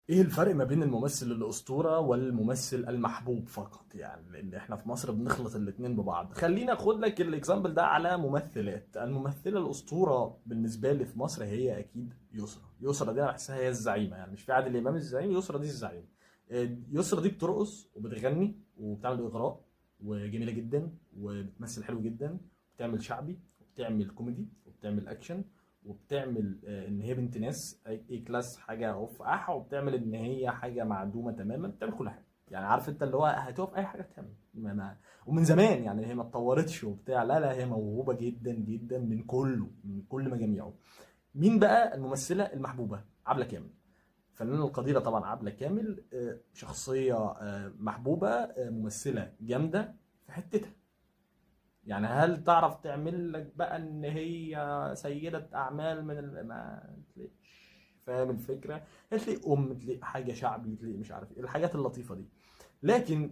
ايه الفرق ما بين الممثل الاسطورة والممثل المحبوب فقط؟ يعني لان احنا في مصر بنخلط الاتنين ببعض. خلينا اخد لك ال example ده على ممثلات. الممثلة الاسطورة بالنسبة لي في مصر هي اكيد يسرا. يسرا دي انا بحسها هي الزعيمه، يعني مش في عادل امام الزعيم، يسرا دي الزعيمه. يسرا دي بترقص وبتغني وبتعمل اغراء وجميلة جدا وبتمثل حلو جدا، وبتعمل شعبي وبتعمل كوميدي وبتعمل اكشن وبتعمل ان هي بنت ناس A class حاجة اوف اح، وبتعمل ان هي حاجة معدومة تماما، بتعمل كل حاجة. يعني عارف انت اللي هو هتقف اي حاجة تعمل ما ما ومن زمان يعني هي ما اتطورتش وبتاع، لا لا هي موهوبه جدا جدا من كله، من كل مجاميعه. مين بقى الممثلة المحبوبة؟ عبله كامل، الفنانة القديره طبعا. عبله كامل شخصية محبوبه، ممثلة جامدة في حتتها. يعني هل تعرف تعمل لك بقى ان هي سيدة اعمال من ما تلاقيش، فاهم الفكرة؟ تلاقي ام، تلاقي حاجة شعبي، تلاقي مش عارف ايه الحاجات اللطيفة دي. لكن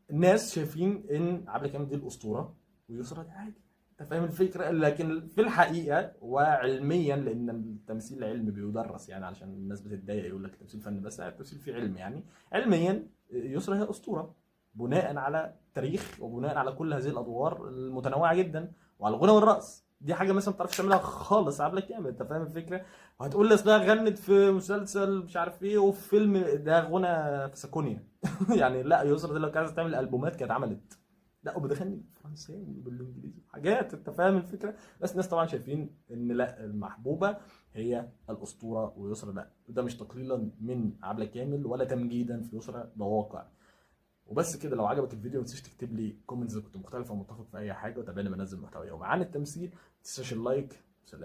الناس شايفين ان عبلة كامل دي الاسطورة ويسرا دي عادي، انت فاهم الفكرة؟ لكن في الحقيقة وعلميا، لان التمثيل علم بيدرس، يعني علشان الناس بتتضايق يقول لك التمثيل فن، بس التمثيل فيه علم. يعني علميا يسرا هي اسطورة بناء على تاريخ وبناء على كل هذه الادوار المتنوعة جدا وعلى الغنى والرقص. دي حاجة مثلا ما بتعرفش تعملها خالص عبلة كامل، انت فاهم الفكرة؟ وهتقول لي اصلها غنت في مسلسل مش عارف ايه وفي فيلم، ده غنى في ساكونيا. يعني لا، يسرا دي لو كانت عايزه تعمل البومات كانت عملت، لا وبتغني بالفرنساوي وبالانجليزي حاجات، انت فاهم الفكرة؟ بس الناس طبعا شايفين ان لا، المحبوبة هي الاسطورة ويسرا لا. وده مش تقليلا من عبلة كامل ولا تمجيدا في يسرا، ده واقع وبس كده. لو عجبك الفيديو ما تنساش تكتب لي comments كنت مختلفة ومتفق في اي حاجة، وتابعني بنزل محتوى يومي عن التمثيل. ما تنساش ال like. سلام.